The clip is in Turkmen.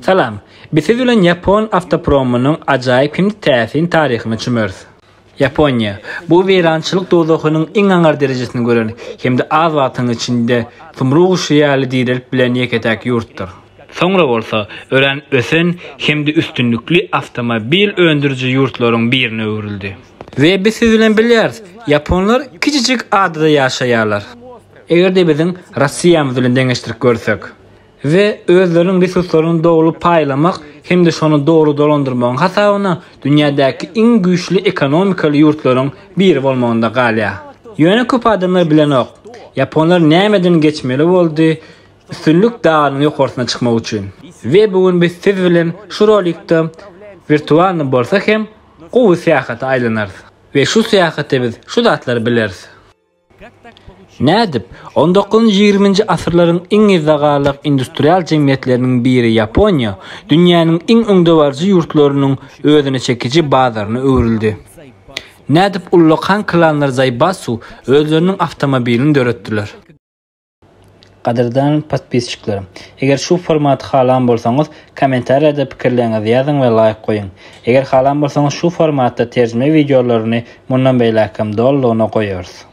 Salam! Biz siz bilen ýapon awtopromynyň ajaýyp hem täsin taryhyna çümeris. Ýaponiýa, bu weýrançylyk dowzahynyň iň aňar derejesini gören hem-de az wagtyň içinde sumrug guşy ýaly direlip bilen ýeke-täk ýurtdur. Soňra bolsa örän ösen hem-de üstünlikli awtomobil öndüriji ýurtlaryň birine öwrüldi. We biz siz bilen bilýäris, ýaponlar kiçijik adada ýaşaýarlar. Eger-de biziň Rossiýamyz bilen deňeşdirip görsek. We özleriniň resurslaryny dogry paýlamak hem-de şony dogry dolandyrmagyň hasabyna dünýädäki iň güýçli ekonomikaly ýurtlaryň biri bolmagynda galýar. Ýöne köp adamlar bilenok, ýaponlar nämeden geçmeli boldy üstünlik dagynyň ýokarsyna çykmak üçin. We bu gün biz siz bilen şu rolikde wirtualny bolsa hem gowy syýahata aýlanarys. We şu syýahatda biz şu zatlary bileris. Nädip, on dokuzynjy-ýigriminji asyrlaryň iň yzdagalak industrial jemgyýetleriniň biri Ýaponiýa dünýäniň iň öňdebaryjy ýurtlarynyň özüne çekiji bazaryna öwrüldi? Nädip ullakan klanlar Zaibatsu özleriniň awtomobilini döretdiler? Gadyrdan podpisçiklerim, eger şu formaty halan bolsaňyz, kommentariýada pikirleriňizi ýazyň we laýk goýuň. Eger halan bolsaňyz şu formatda terjime wideolaryny mundan beýläk hem dolulygyna goýarys.